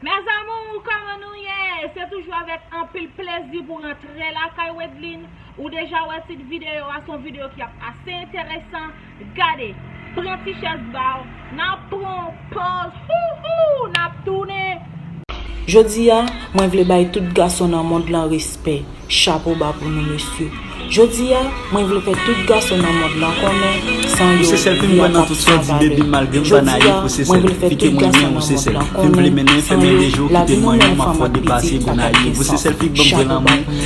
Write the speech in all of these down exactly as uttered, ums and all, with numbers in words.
Mes amours, kòman nou ye? Se toujou avèk anpil plezi pou rantre lakay Wedline. Ou deja wè tit videyo a, se yon videyo ki ap ase enteresan. Gade, pran ti chèz ba w, n ap pran yon pòz, hou hou, n ap tounen. Jodi a, mwen vle bay tout gason nan mond lan respè. Chapo ba pou nou, mesye. Jodi a, mwen vle fè tout gason nan mond lan konnen, san yo, vi a p ap travay. Jodi a, mwen vle fè tout gason nan mond lan konnen, san yo, lavi nou menm fanm ak pitit pa t gen sans. Chapo ba pou nou.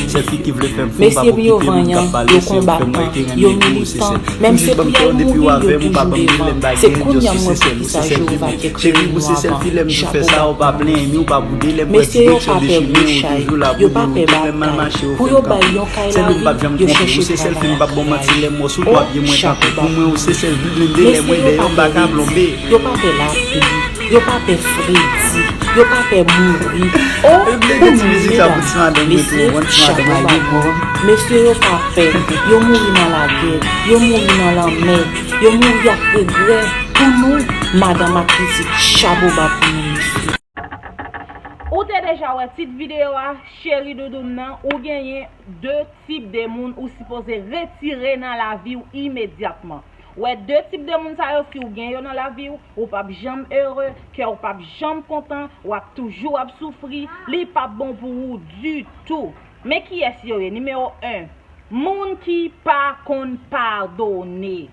Mesye, yo vanyan, yo konbatan, yo militan, menm se pou y al mouri, yo toujou devan. Se kounye a m wè poukisa Jewova te kreye nou avan. Chapo ba pou nou. Mesye, yo pa pè gwo chay, yo pa pè batay. Pou yo bay yon kay lavi, yo chèche travay ak kay. O, chapo ba pou nou. Mesye, yo pa pè lari, yo pa pè lapli, yo pa pè fredi, yo pa pè mouri. O, pou nou medam, mesye, chapo ba pou nou. Mesye, yo pa pè, yo mouri nan lagè, yo mouri nan lanmè, yo mouri ak regrè. Pou nou, madanm ak pitit, chapo ba pou nou, mesye. Ou te deja wè tit videyo a, cheri doudou m nan, ou genyen de tip de moun ou sipoze retire nan lavi w imedyatman. Wè, de tip de moun sa yo, si w gen yo nan lavi w, ou p ap janm ere, kè w p ap janm kontan, w ap toujou ap soufri, li p ap bon pou ou ditou. Men kiyès yo ye? Nimewo en, moun ki pa konn padone.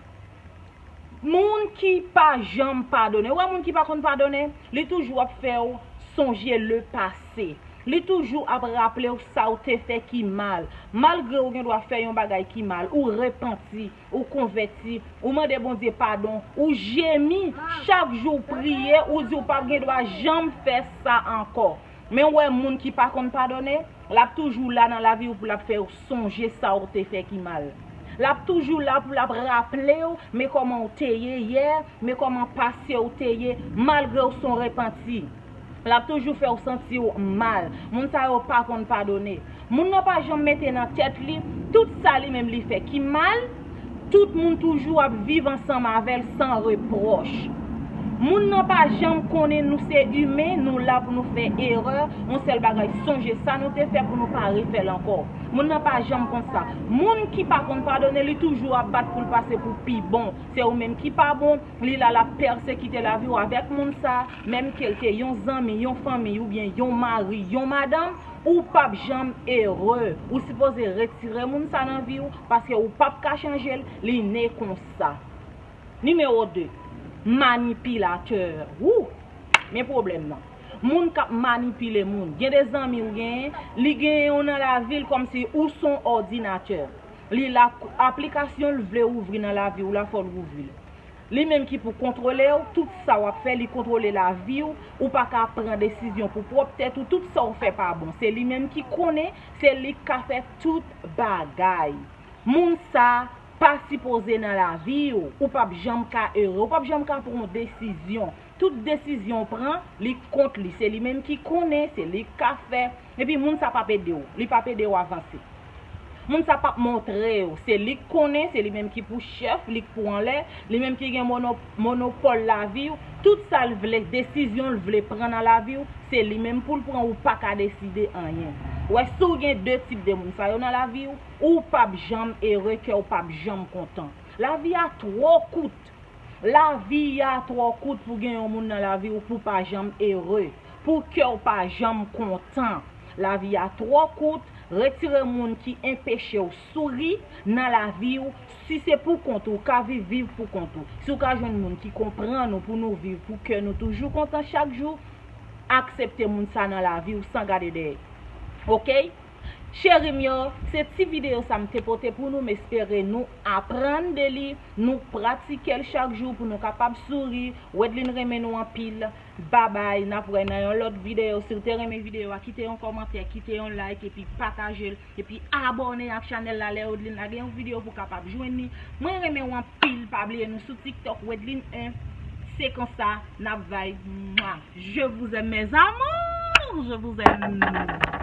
Moun ki pa janm padone. Ou wè moun ki pa konn padone, li toujou ap fè w sonje le pase. Li toujou ap raple w sa w te fè ki mal. Malgre ou gen dwa fè yon bagay ki mal, ou repanti, ou konvèti, ou mande Bondye padon, ou jemi, chak jou w priye, ou di w p ap gen dwa janm fè sa ankò. Men w wè moun ki pa konn padone, l ap toujou la nan lavi w pou l ap fè w sonje sa w te fè ki mal. L ap toujou la pou l ap raple w, men kòman w te ye yè, men kòman pase w te ye, malgre w se yon repanti. L ap toujou fè w santi w mal. Moun sa yo pa konn padone. Moun nan pa janm mete nan tèt li, tout sa li menm li fè ki mal, tout moun toujou ap viv ansanm avè l san repwòch. Moun nan pa janm konnen nou se imen, nou la pou nou fè erè, yon sèl bagay, sonje sa nou te fè pou nou pa refè l ankò. Moun nan pa janm konn sa. Moun ki pa konn padone, li toujou ap bat pou l pase pou pi bon. Se ou menm ki pa bon, li la, l ap pèsekite lavi w avèk moun sa, menm ke l te yon zanmi, yon fanmi, oubyen yon mari, yon madanm, ou p ap janm ere. Ou sipoze retire moun sa nan vi w, paske ou p ap ka chanje l, li ne konsa. Nimewo de, manipilatè. Wou! Men pwoblèm nan. Moun k ap manipile moun. Gen de zanmi w genyen, li genyen w nan lavi l kòmsi ou se yon òdinatè. Li la, aplikasyon l vle ouvri nan lavi w la, fò l ouvri l. Li menm ki pou kontwole w, tout sa w ap fè, li kontwole lavi w, ou pa ka pran desizyon pou pwòp tèt ou, tout sa w fè pa bon. Se li menm ki konnen, se li k ka fè tout bagay. Moun sa pa sipoze nan lavi w, ou p ap janm ka ere, ou p ap janm ka pran yon desizyon. Tout desizyon w pran, li kont li, se li menm ki konnen, se li k ka fè. Epi moun sa p ap ede w, li p ap ede w avanse. Moun sa p ap montre w, se li k konnen, se li menm ki pou chèf, li k pou anlè, li menm ki gen mono-, monopòl lavi w, tout sa l vle, desizyon l vle pran nan lavi w, se li menm pou l pran, ou pa ka deside anyen. Wè, si w gen de tip de moun sa yo nan lavi w, ou p ap janm ere, kè w p ap janm kontan. Lavi a twò kout. Lavi a twò kout pou gen yon moun nan lavi w pou pa janm ere, pou kè w pa janm kontan. Lavi a twò kout, retire moun ki enpeche w souri nan lavi w. Si se pou kont ou, ka viv, viv pou kont ou. Si w ka jwenn moun ki konprann ou pou nou viv, pou kè nou toujou kontan chak jou, aksepte moun sa nan lavi w san gade dèyè. Oke? Cheri m yo, se ti videyo sa m te pote pou nou, m espere nou aprann de li, nou pratike l chak jou pou nou kapab souri. Wedline renmen nou anpil. Babay, n ap wè nan yon lòt videyo. Si w te renmen videyo a, kite yon kòmantè, kite yon like, epi pataje l, epi abòne ak chanèl la. Lè Wedline lage yon videyo pou w kapab jwenn li. Mwen renmen w anpil, pa bliye nou sou TikTok, Wedline un. Se konsa, n ap vay. Mwa. Je vous aime, mes amours, je vous aime.